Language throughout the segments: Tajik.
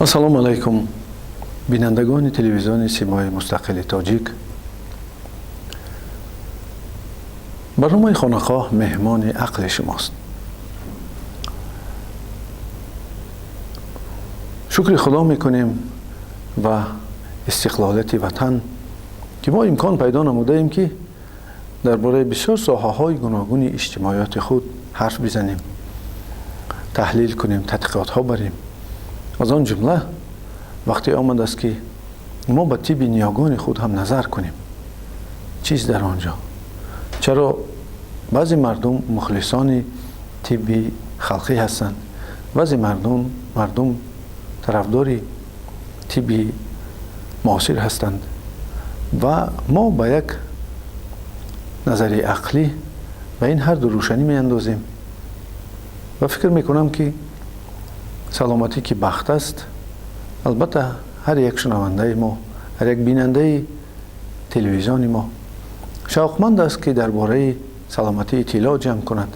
Ассалому алайкум, бинандагони телевизиони Симои Мустақили Тоҷик. Барномаи Хонақоҳ меҳмони ақли шумост. Шукри Худо мекунем ва истиқлолияти ватан, ки мо имкон пайдо намудаем, ки дар бораи бисёр соҳаҳои гуногуни иҷтимоиёти худ ҳарф бизанем, таҳлил кунем, тадқиқотҳо барем. Аз он ҷумла вақте омадааст, ки мо ба тибби ниёгони худ ҳам назар кунем. Чиз дар он ҷо? Чаро баъзе мардум мухлисони тибби халқӣ ҳастанд, баъзе мардум тарафдори тибби муосир ҳастанд ва мо ба як назари ақлӣ ба ин ҳар ду рӯшанӣ меандозем ва фикр мекунам, ки саломатӣ ки бахт аст, албатта ҳар як шунавандаи мо, ҳар як бинандаи телевизиони мо шавқманд аст, ки дар бораи саломатӣ иттилоъ ҷамъ кунад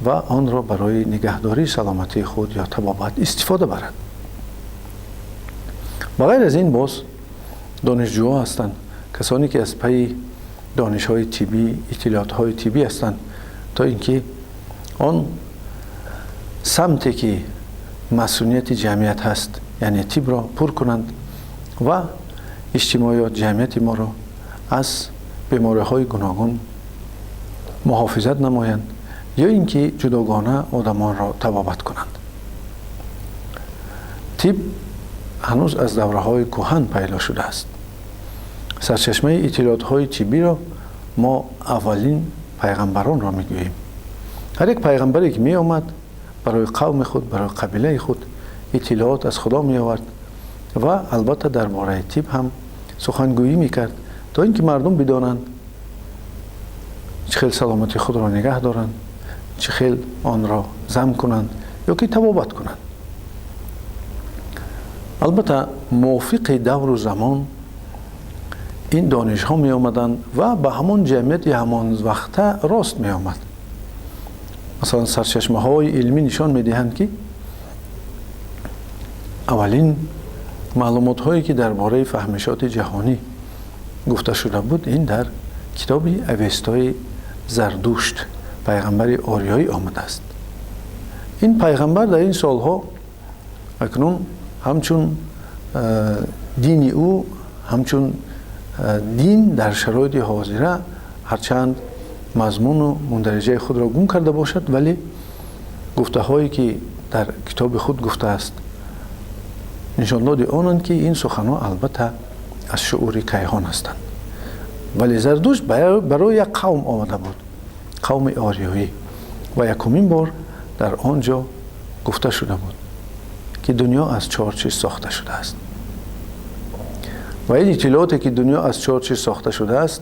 ва онро барои нигаҳдории саломатии худ ё табобат истифода барад. Ба ғайр аз ин, боз донишҷӯҳо ҳастанд, касоне ки аз пайи донишҳои тиббӣ, иттилоотҳои тиббӣ ҳастанд, то ин ки он самте ки масунияти ҷамъият ҳаст, яъне тибро пур кунанд ва иҷтимоиёт ҷамъияти моро аз бемориҳои гуногун муҳофизат намоянд ё ин ки ҷудогона одамонро табобат кунанд. Тиб ҳанӯз аз давраҳои кӯҳан пайдо шудааст. Сарчашмаи иттилоотҳои тиббиро мо аввалин пайғамбаронро мегӯем. Ҳар як пайғамбаре ки меомад, барои қавми худ, барои қабилаи худ иттилоот аз Худо меовард ва албатта дар бораи тиб ҳам сухангӯӣ мекард, то ин ки мардум бидонанд чӣ хел саломатии худро нигаҳ доранд, чӣ хел онро зам кунанд ё ки табобат кунанд. Албатта мувофиқи давру замон ин донишҳо меомаданд ва ба ҳамон ҷамъияти ҳамон вақта рост меомад. Масалан, сарчашмаҳои илмӣ нишон медиҳанд, ки аввалин маълумотҳое ки дар бораи фаҳмишоти ҷаҳонӣ гуфта шуда буд, ин дар китоби Авестои Зардушт, пайғамбари ориёӣ, омадааст. Ин пайғамбар дар ин солҳо акнун ҳамчун дини ӯ, ҳамчун дин дар шароити ҳозира, ҳарчанд мазмуну мундариҷаи худро гум карда бошад, вале гуфтаҳое ки дар китоби худ гуфтааст, нишондоди онанд, ки ин суханҳо албатта аз шуури кайҳон ҳастанд. Вале Зардушт барои як қавм омада буд, қавми ориёӣ, ва якумин бор дар он ҷо гуфта шуда буд, ки дунё аз чор чиз сохта шудааст. Ва ин иттилооте ки дунё аз чор чиз сохта шудааст,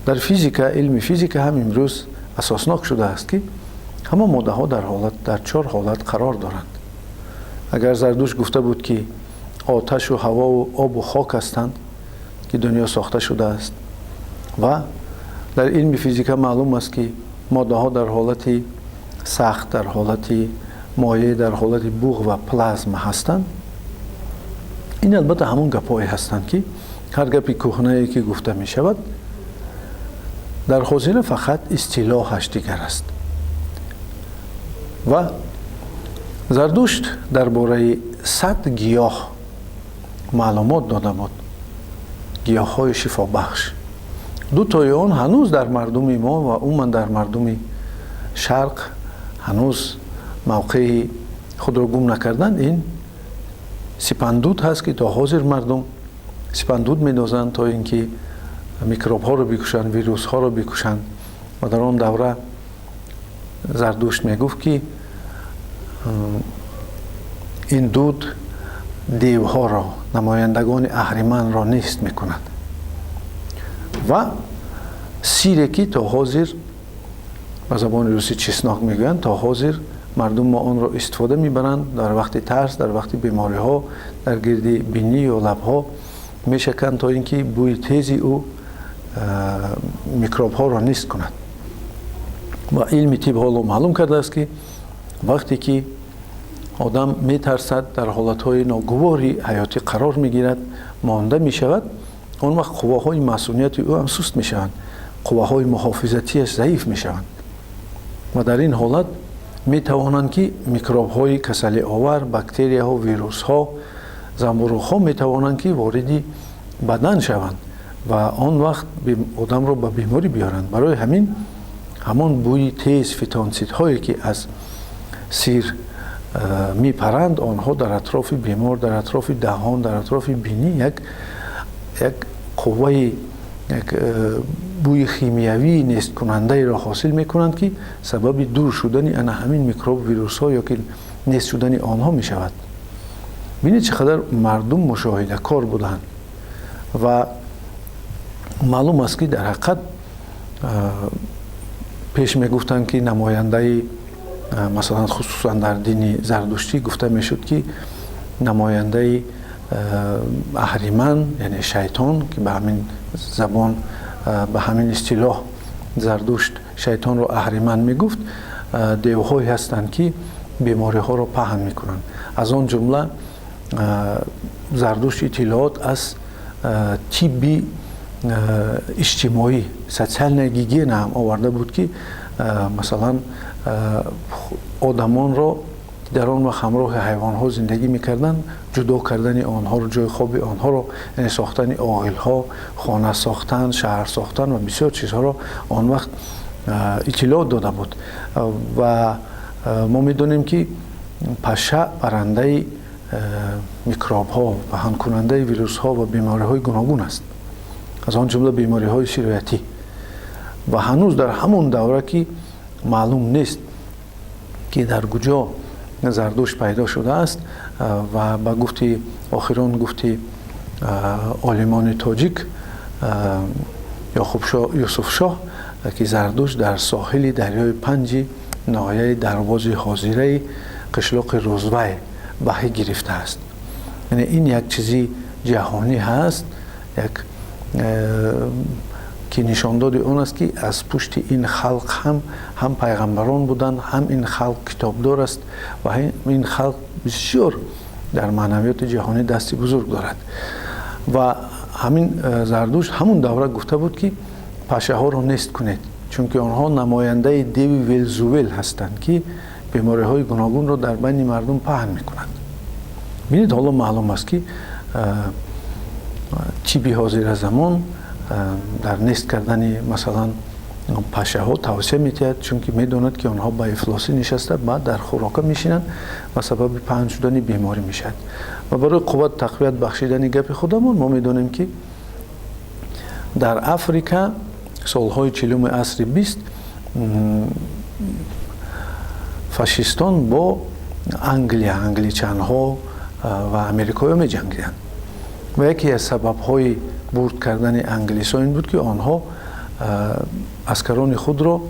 дар физика, илми физика ҳам имрӯз асоснок шудааст, ки ҳама моддаҳо дар чор ҳолат қарор доранд. Агар Зардушт гуфта буд, ки оташу ҳавову обу хок ҳастанд ки дунё сохта шудааст, ва дар илми физика маълум аст, ки моддаҳо дар ҳолати сахт, дар ҳолати моеъ, дар ҳолати буғ ва плазма ҳастанд, ин албатта ҳамон гапҳое ҳастанд, ки ҳар гапи кӯҳнае ки гуфта мешавад, дар ҳозира фақат истилоҳаш дигар аст. Ва Зардушт дар бораи 100 гиёҳ маълумот дода буд, гиёҳҳои шифобахш. Ду тои он ҳанӯз дар мардуми мо ва умуман дар мардуми шарқ ҳанӯз мавқеи худро гум накарданд. Ин сипандуд ҳаст, ки то ҳозир мардум сипандуд медозанд, то ин ки микробҳоро бикушанд, вирусҳоро бикушанд. Ва дар он давра Зардушт мегуфт, ки ин дуд девҳоро, намояндагони аҳриманро нест мекунад. Ва сире ки то ҳозир ба забони русӣ чеснок мегӯянд, то ҳозир мардум мо онро истифода мебаранд дар вақти тарс, дар вақти бемориҳо, дар гирди бинӣ ё лабҳо мешаканд, то ин ки бӯи тези ӯ микробҳоро нест кунад. Ва илми тиб ҳоло маълум кардааст, ки вақте ки Одам метарсад, дар ҳолатҳои ногувори ҳаётӣ қарор мегирад, монда мешавад, он вақт қувваҳои масунияти ӯ ҳам суст мешаванд, қувваҳои муҳофизатиаш заиф мешаванд ва дар ин ҳолат метавонанд ки микробҳои касалиовар, бактерияҳо, вирусҳо, занбуруғҳо метавонанд ки вориди бадан шаванд ва он вақт одамро ба беморӣ биёранд. Барои ҳамин ҳамон бӯи тез, фитонсидҳое ки аз сир мепаранд, онҳо дар атрофи бемор, дар атрофи даҳон, дар атрофи бинӣ як қувваи, як бӯи химиявии несткунандаеро ҳосил мекунанд, ки сабаби дур шудани ана ҳамин микроб, вирусҳо ё ки нест шудани онҳо мешавад. Бинед, чӣ қадар мардум мушоҳидакор буданд. Ва маълум аст, ки дар ҳақиқат пеш мегуфтанд, ки намояндаи, масалан, хусусан дар дини зардуштӣ гуфта мешуд, ки намояндаи Аҳриман, яъне шайтон, ки ба ҳамин забон, ба ҳамин истилоҳ Зардушт шайтонро Аҳриман мегуфт, девҳое ҳастанд, ки бемориҳоро паҳн мекунанд. Аз он ҷумла Зардушт иттилоот аз тибби иҷтимоӣ, социальная гигиена ҳам оварда буд, ки масалан одамонро дар он вақт ҳамроҳи ҳайвонҳо зиндагӣ мекарданд, ҷудо кардани онҳоро, ҷои хоби онҳоро, яъне сохтани оғилҳо, хона сохтан, шаҳр сохтан ва бисёр чизҳоро он вақт иттилоот дода буд. Ва мо медонем, ки паша барандаи микробҳо, паҳнкунандаи вирусҳо ва бемориҳои гуногун аст, аз он ҷумла бемориҳои сироятӣ. Ва ҳанӯз дар ҳамон давра, ки маълум нест, ки дар куҷо Зардушт пайдо шудааст, ва ба гуфти охирон, гуфти олимони тоҷик Ёқубшоҳ Юсуфшоҳ, ки Зардушт дар соҳили дарёи Панҷи ноҳияи Дарвози ҳозираи қишлоқи Рӯзвай ваҳй гирифтааст. Яъне ин як чизи ҷаҳонӣ ҳаст, як ки нишондоди он аст, ки аз пушти ин халқ ҳам пайғамбарон буданд, ҳам ин халқ китобдор аст ва ин халқ бисёр дар маънавиёти ҷаҳонӣ дасти бузург дорад. Ва ҳамин Зардушт ҳамун давра гуфта буд, ки пашаҳоро нест кунед, чунки онҳо намояндаи деви Велзувел ҳастанд, ки бемориҳои гуногунро дар байни мардум паҳн мекунанд. Бинед, ҳоло маълум аст, ки тибби ҳозира замон дар нест кардани, масалан, пашаҳо тавсия медиҳад, чунки медонад, ки онҳо ба ифлосӣ нишаста, баъд дар хӯрока мешинанд ва сабаби паҳн шудани беморӣ мешавад. Ва барои қувват, тақвият бахшидани гапи худамон, мо медонем, ки дар Африка солҳои 40-уми асри 20 фашистон бо Англия, англичанҳо ва америкоиҳо меҷангиданд ва яке аз сабабҳои бурд кардани англисҳо ин буд, ки онҳо аскарони худро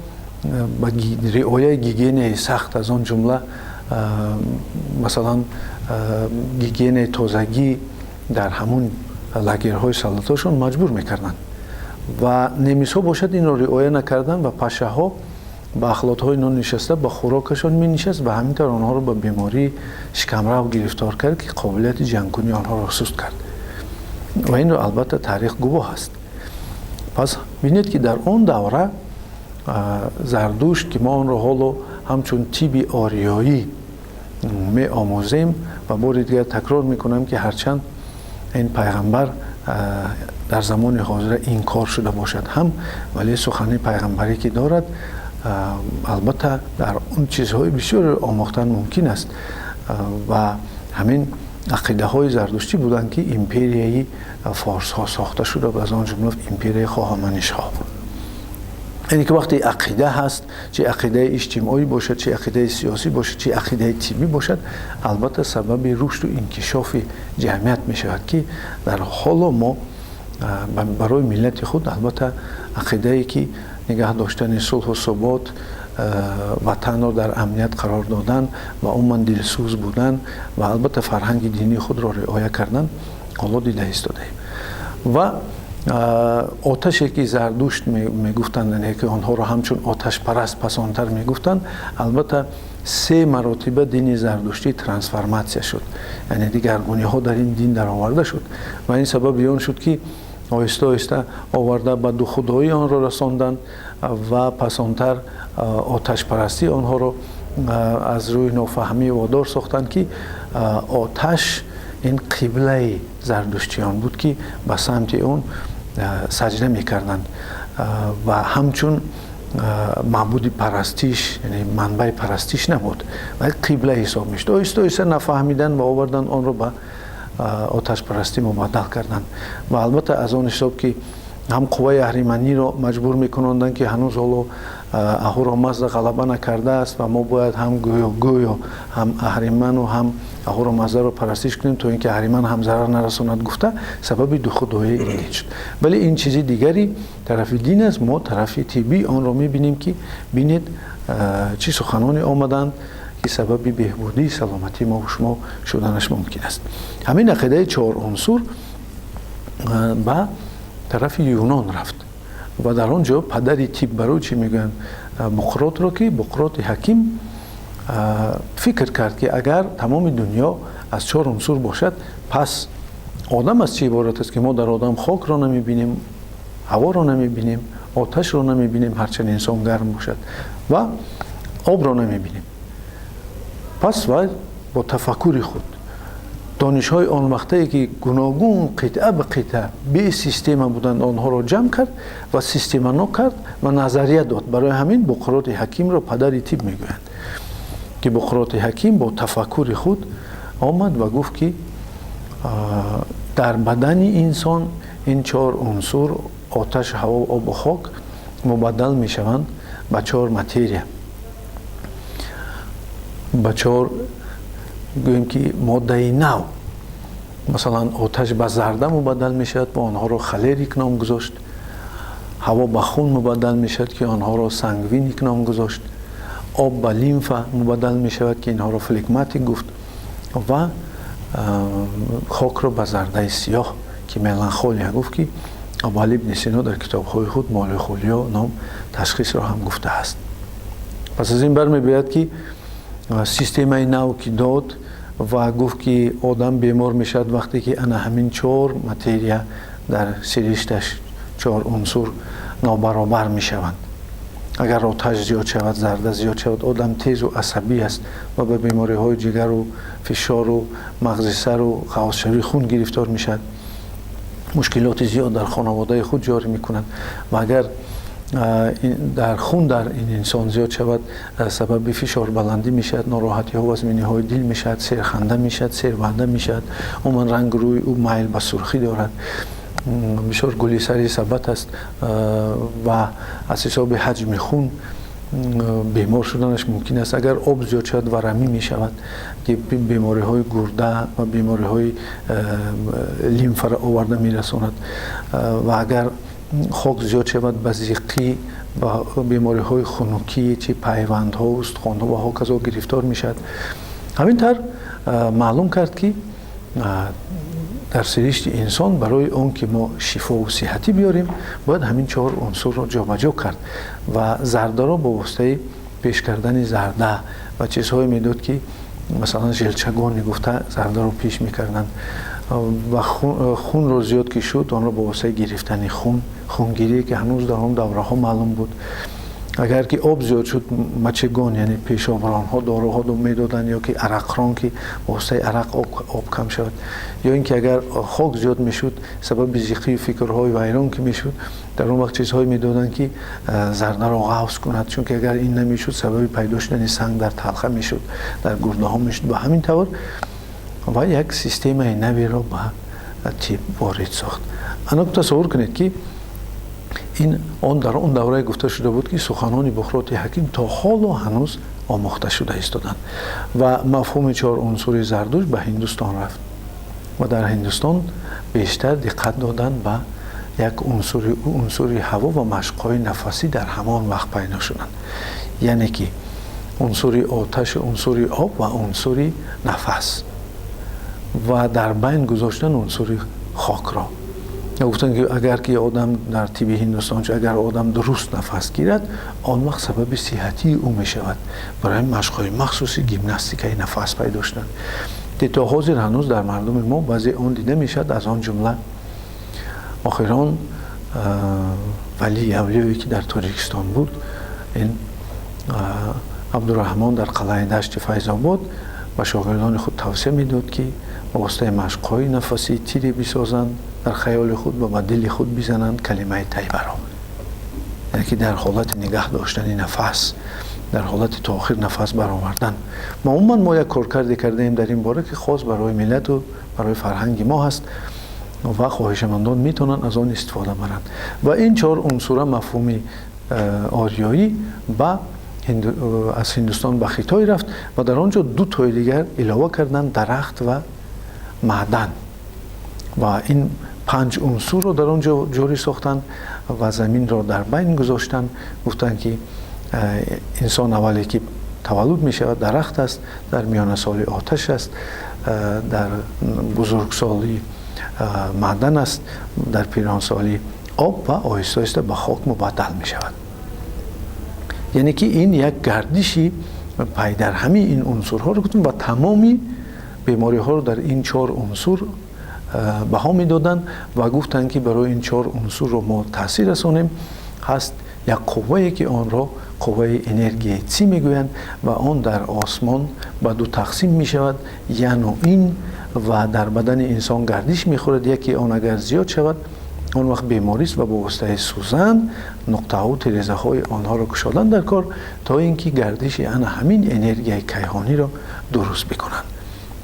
ба риояи гигиенаи сахт, аз он ҷумла, масалан, гигиенаи тозагӣ дар ҳамун лагерҳои солдатошон маҷбур мекарданд. Ва немисҳо бошад, инро риоя накарданд ва пашаҳо ба ахлотҳои нон нишаста, ба хӯрокашон менишаст ва ҳамин тавр онҳоро ба бемории шикамрав гирифтор кард, ки қобилияти ҷангкунии онҳоро суст кард. Ва инро албатта таърих гувоҳ аст. Пас бинед, ки дар он давра Зардушт, ки мо онро ҳоло ҳамчун тибби ориёӣ меомӯзем, ва бори дигар такрор мекунам, ки ҳарчанд ин пайғамбар дар замони ҳозира инкор шуда бошад ҳам, вале сухани пайғамбарӣ ки дорад, албатта дар он чизҳои бисёре омӯхтан мумкин аст. Ва ҳамин ақидаҳои зардуштӣ буданд, ки империяи форсҳо сохта шуда, аз он ҷумла империяи Хохаманишҳо. Яъне ки вақте ақида ҳаст, чи ақидаи иҷтимоӣ бошад, чи ақидаи сиёсӣ бошад, чи ақидаи тиббӣ бошад, албатта сабаби рушду инкишофи ҷамъият мешавад, ки дар ҳоло мо барои миллати худ албатта ақидае ки нигаҳ доштани сулҳу субот, ватанро дар амният қарор додан ва умуман дилсӯз будан ва албатта фарҳанги динии худро риоя кардан ҳоло дида истодаем. Ва оташе ки Зардушт мегуфтанд, яъне ки онҳоро ҳамчун оташпараст пасонтар мегуфтанд, албатта Се маротиба дини зардуштӣ трансформатсия шуд, яъне дигаргуниҳо дар ин дин дароварда шуд ва ин сабаби он шуд, ки оҳиста оҳиста оварда ба духудоӣ онро расонданд ва пасонтар оташпарастӣ онҳоро аз рӯи нофаҳмӣ водор сохтанд, ки оташ ин қиблаи зардуштиён буд, ки ба самти он саҷда мекарданд ва ҳамчун маъбуди парастиш, яъне манбаи парастиш набуд ва қибла ҳисоб мешуд. Оҳиста оҳиста нафаҳмидан ва овардан онро ба оташпарастӣ мубаддал карданд. Ва албатта, аз он ҳисоб ки ҳам қувваи аҳриманиро маҷбур мекунонданд, ки ҳанӯз ҳоло Аҳуро Мазда ғалаба накардааст ва мо бояд ҳам гӯё ҳам аҳриману ҳам Аҳуро Маздаро парастиш кунем, то ин ки аҳриман ҳам зарар нарасонад гуфта, сабаби духудоии ин дин шуд. Вале ин чизи дигари тарафи дин аст. Мо тарафи тиббӣ онро мебинем, ки бинед, чӣ суханоне омаданд, ки сабаби беҳбудии саломатии мо шумо шуданаш мумкин аст. Ҳамин ақидаи чор унсур ба тарафи Юнон рафт ва дар он ҷо падари тиб барои чӣ мегӯянд Буқротро, ки Буқроти ҳаким фикр кард, ки агар тамоми дунё аз чор унсур бошад, пас одам аз чӣ иборат аст, ки мо дар одам хокро намебинем, ҳаворо намебинем, оташро намебинем, ҳарчанд инсон гарм бошад, ва обро намебинем. Пас вай бо тафаккури худ, донишҳои он вақтае, ки гуногун, қитъа ба қитъа, бесистема буданд, онҳоро ҷамъ кард ва системанок кард ва назария дод. Барои ҳамин Буқроти ҳакимро падари тиб мегӯянд, ки Буқроти ҳаким бо тафаккури худ омад ва гуфт, ки дар бадани инсон ин чор унсур, оташ, ҳаво, обу хок, мубаддал мешаванд ба чор материя, ба чор, гӯем ки, моддаи нав. Масалан, оташ ба зарда мубаддал мешавад ва онҳоро холерик ном гузошт, ҳаво ба хун мубаддал мешавад, ки онҳоро сангвиник ном гузошт, об ба лимфа мубаддал мешавад, ки инҳоро флегматик гуфт, ва хокро ба зардаи сиёҳ, ки меланхолия гуфт, ки Абуалӣ ибни Сино дар китобҳои худ молихолиё ном ташхисро ҳам гуфтааст. Пас аз ин бармебиёяд, ки системаи нав ки дод ва гуфт, ки одам бемор мешавад, вақте ки ана ҳамин чор материя дар сиришташ, чор унсур нобаробар мешаванд. Агар оташ зиёд шавад, зарда зиёд шавад, одам тезу асабӣ аст ва ба бемориҳои ҷигару фишору мағзи сару ғафзшавии хун гирифтор мешавад, мушкилоти зиёд дар хонаводаи худ ҷорӣ мекунад. Ва агар дар хун дар ин инсон зиёд шавад, сабаби фишорбаландӣ мешавад, нороҳатиҳо, вазминиҳои дил мешавад, серханда мешавад, серваъда мешавад, умуман рангу рӯи ӯ майл ба сурхӣ дорад, бисёр гули сари сабат аст ва аз ҳисоби ҳаҷми хун бемор шуданаш мумкин аст. Агар об зиёд шавад, варамӣ мешавад, ки бемориҳои гурда ва бемориҳои лимфаро оварда мерасонад. Ва агар хок зиёд шавад, ба зиқӣ, ба бемориҳои хунукӣ, чи пайвандҳо, устухонҳо ва ҳоказо гирифтор мешавад. Ҳамин тавр маълум кард, ки дар сиришти инсон барои он ки мо шифову сиҳатӣ биёрем, бояд ҳамин чор унсурро ҷобаҷо кард ва зардаро бо воситаи пеш кардани зарда ва чизҳое медод, ки масалан желчагони гуфта зардаро пеш мекарданд, ва хунро зиёд ки шуд, онро бо воситаи гирифтани хун, хунгирие, ки ҳанӯз дар он давраҳо маълум буд. Агар ки об зиёд шуд, мочегон, яъне пешобронҳо, доруҳо медоданд, ё ки арақрон, ки бо воситаи арақ об кам шавад. Ё ин ки агар хок зиёд мешуд, сабаби зиқию фикрҳои вайрон ки мешуд, дар он вақт чизҳое медоданд, ки зардаро ғафз кунад, чунки агар ин намешуд, сабаби пайдо шудани санг дар талха мешуд, дар гурдаҳо мешуд. Ба ҳамин тавр ва як системаи наверо ба тиб ворид сохт. Анак тасаввур кунед, ки ин он дар он даврае гуфта шуда буд, ки суханони Буқроти ҳаким то ҳоло ҳанӯз омӯхта шуда истоданд. Ва мафҳуми чор унсури Зардушт ба Ҳиндустон рафт ва дар Ҳиндустон бештар диққат доданд ба як унсури, унсури ҳаво, ва машқҳои нафасӣ дар ҳамон вақт пайдо шуданд, яъне ки унсури оташ, унсури об ва унсури нафас, ва дар байн гузоштан унсури хокро. Гуфтанд, ки агар ки одам дар тиби Ҳиндустон, агар одам дуруст нафас гирад, он вақт сабаби сиҳатии ӯ мешавад. Барои машқҳои махсуси гимнастикаи нафас пайдо шуданд, ки то ҳозир ҳанӯз дар мардуми мо баъзе он дида мешавад. Аз он ҷумла охирон валии авлиёе, ки дар Тоҷикистон буд, ин Абдураҳмон дар қалъаи Дашти Файзобод, ба шогирдони худ тавсия медод, ки ба воситаи машқҳои нафасӣ тире бисозанд дар хаёли худ ва ба дили худ бизананд калимаи тайбаро, яъне ки дар ҳолати нигаҳ доштани нафас, дар ҳолати то охир нафас баровардан. Ма умуман мо як коркарде кардаем дар ин бора, ки хос барои миллату барои фарҳанги мо ҳаст ва хоҳишмандон метавонанд аз он истифода баранд. Ва ин чор унсура мафҳуми ориёӣ ба аз Ҳиндустон ба Хитой рафт ва дар он ҷо ду тои дигар илова карданд: дарахт ва маъдан. Ва ин панҷ унсурро дар он ҷо ҷорӣ сохтанд ва заминро дар байн гузоштанд. Гуфтанд, ки инсон аввале ки таваллуд мешавад, дарахт аст, дар миёнасолӣ оташ аст, дар бузургсолӣ маъдан аст, дар пиронсолӣ об ва оҳиста оҳиста ба хок мубаддал мешавад. Яъне ки ин як гардиши пайдарҳамии ин унсурҳоро гуфтем ва тамоми бемориҳоро дар ин чор унсур баҳо медоданд ва гуфтанд, ки барои ин чор унсурро мо таъсир расонем, ҳаст як қуввае, ки онро қувваи энергияи ци мегӯянд ва он дар осмон ба ду тақсим мешавад, яну ин, ва дар бадани инсон гардиш мехӯрад. Яке он агар зиёд шавад, он вақт беморист ва бо воситаи сӯзан нуқтаҳову тирезаҳои онҳоро кушодан дар кор, то ин ки гардиши ана ҳамин энергияи кайҳониро дуруст бикунанд.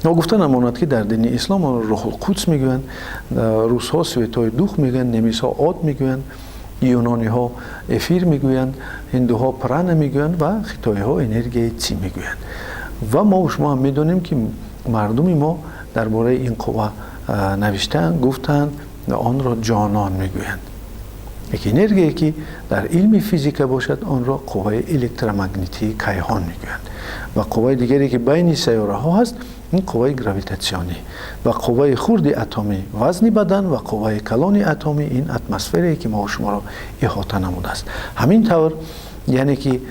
Ногуфта намонад, ки дар дини ислом онро Рӯҳулқудс мегӯянд, русҳо Святой Дух мегӯянд, немисҳо ад мегӯянд, юнониҳо эфир мегӯянд, ҳиндуҳо прана мегӯянд ва хитоиҳо энергияи ци мегӯянд. Ва мо шумо ҳам медонем, ки мардуми мо дар бораи ин қувва навиштаанд, гуфтаанд ва онро ҷонон мегӯянд. Як энергие, ки дар илми физика бошад, онро қувваи электромагнитии кайҳон мегӯянд. Ва қувваи дигаре, ки байни сайёраҳо ҳаст, ин қувваи гравитатсионӣ ва қувваи хурди атомӣ вазни бадан ва қувваи калони атомӣ ин атмосферае, ки мо шуморо иҳота намудааст. Ҳамин тавр, яъне ки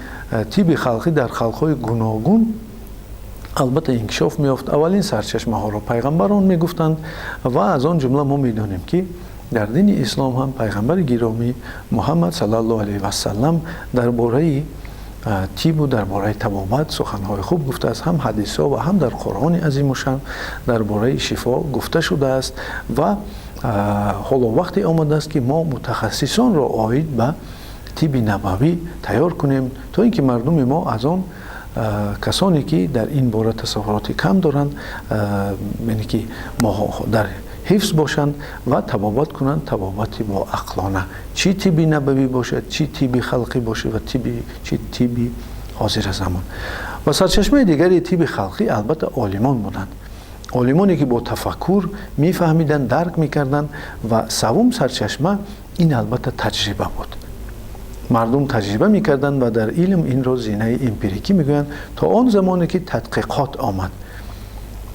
тибби халқӣ дар халқҳои гуногун албатта инкишоф меёфт. Аввалин сарчашмаҳоро пайғамбарон мегуфтанд ва аз он ҷумла мо медонем, ки дар дини ислом ҳам пайғамбари гиромӣ Муҳаммад саллаллоҳу алайҳи васаллам дар бораи тибу дар бораи табобат суханҳои хуб гуфтааст. Ҳам ҳадисҳо ва ҳам дар Қуръони азимушан дар бораи шифо гуфта шудааст. Ва ҳоло вақте омадааст, ки мо мутахассисонро оид ба тибби набавӣ тайёр кунем, то ин ки мардуми мо, аз он касоне, ки дар ин бора тасаввуроти кам доранд, яъне ки мо дар ҳифз бошанд ва табобат кунанд, табобати боақлона, чӣ тибби набавӣ бошад, чӣ тибби халқӣ бошад ва чӣ тибби ҳозира замон. Ва сарчашмаи дигари тибби халқӣ албатта олимон буданд, олимоне, ки бо тафаккур мефаҳмиданд, дарк мекарданд. Ва саввум сарчашма ин албатта таҷриба буд. Мардум таҷриба мекарданд ва дар илм инро зинаи эмпирикӣ мегӯянд, то он замоне ки тадқиқот омад.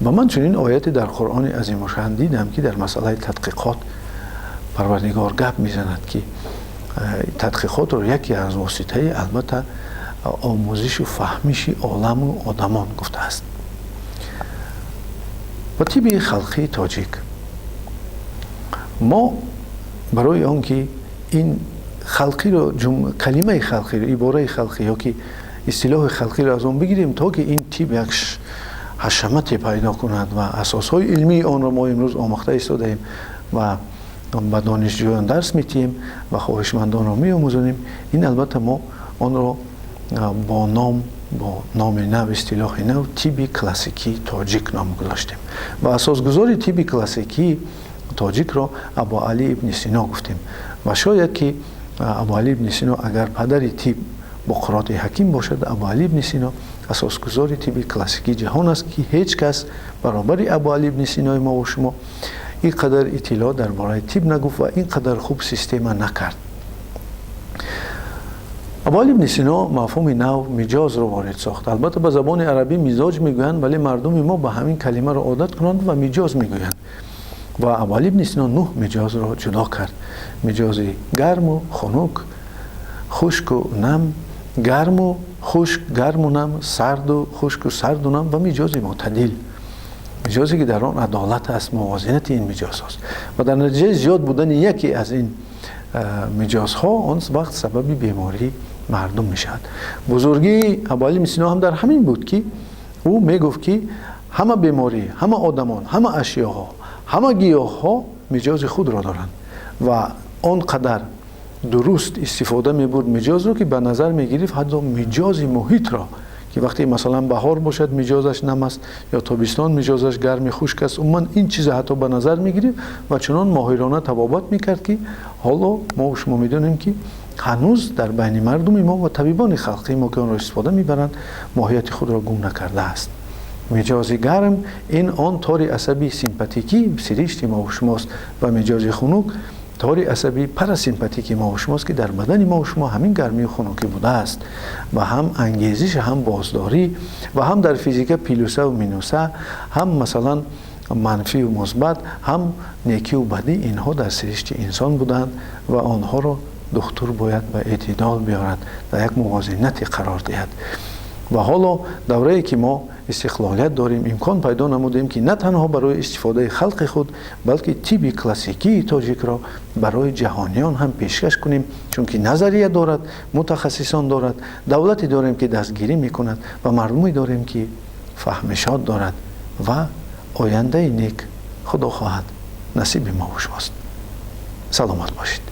Ва ман чунин ояте дар Қуръони азимушаън дидам, ки дар масъалаи тадқиқот Парвардигор гап мезанад, ки тадқиқотро яке аз воситаи албатта омӯзишу фаҳмиши оламу одамон гуфтааст. Ва тибби халқии тоҷик мо барои он ки ин халқиро, калимаи халқиро, ибораи халқӣ ё ки истилоҳи халқиро аз он бигирем, то ки ин тиб як ҳашамате пайдо кунад ва асосҳои илмии онро мо имрӯз омӯхта истодаем ва ба донишҷӯён дарс метиҳем ва хоҳишмандонро меомӯзонем, ин албатта мо онро бо номи нав, истилоҳи нав, тибби классикии тоҷик ном гузоштем. Ва асосгузори тибби классикии тоҷикро Абу Али ибни Сино гуфтем. Ва шояд ки Абу Али ибни Сино агар падари тиб Буқроти ҳаким бошад, Абу Али ибни Сино асосгузори тибби классикии ҷаҳон аст, ки ҳеҷ кас баробари Абу Али ибни Синои мову шумо ин қадар иттилоъ дар бораи тиб нагуфт ва ин қадар хуб система накард. Абу Али ибни Сино мафҳуми нав миҷозро ворид сохт. Албатта, ба забони арабӣ мизоҷ мегӯянд, вале мардуми мо ба ҳамин калимаро одат кунанд ва миҷоз мегӯянд. Ва Абуалӣ ибни Сино 9 миҷозро ҷудо кард: миҷози гарму хунук, хушку нам, гарму хушк, гарму нам, сарду хушку, сарду нам ва миҷози мӯътадил, миҷозе ки дар он адолат аст, мувозинати ин миҷозҳост. Ва дар натиҷаи зиёд будани яке аз ин миҷозҳо он вақт сабаби бемории мардум мешавад. Бузургии Абуалӣ ибни Сино ҳам дар ҳамин буд, ки ӯ мегуфт, ки ҳама беморӣ, ҳама одамон, ҳама ашёҳо, ҳама гиёҳҳо миҷози худро доранд ва он қадар дуруст истифода мебурд миҷозро, ки ба назар мегирифт ҳатто миҷози муҳитро, ки вақте масалан баҳор бошад, миҷозаш нам аст ё тобистон миҷозаш гарми хушк аст. Умуман, ин чиза ҳатто ба назар мегирифт ва чунон моҳирона табобат мекард, ки ҳоло мо шумо медонем, ки ҳанӯз дар байни мардуми мо ва табибони халқии мо, ки онро истифода мебаранд, моҳияти худро гум накардааст. Миҷози гарм ин он тори асаби симпатикӣ сиришти мо шумост ва миҷози хунук тори асаби парасимпатики мо шумост, ки дар бадани мо шумо ҳамин гармию хунукӣ будааст ва ҳам ангезиш, ҳам боздорӣ ва ҳам дар физика плюсаву минуса, ҳам масалан манфию мусбат, ҳам некию бадӣ, инҳо дар сиришти инсон буданд ва онҳоро духтур бояд ба эътидол биёрад, дар як мувозинате қарор диҳад. Ва ҳоло даврае ки мо истиқлолият дорем, имкон пайдо намудем, ки на танҳо барои истифодаи халқи худ, балки тибби классикии тоҷикро барои ҷаҳониён ҳам пешкаш кунем, чунки назария дорад, мутахассисон дорад, давлате дорем, ки дастгирӣ мекунад, ва мардуме дорем, ки фаҳмишот дорад ва ояндаи нек, худо хоҳад, насиби мо шумост. Саломат бошед.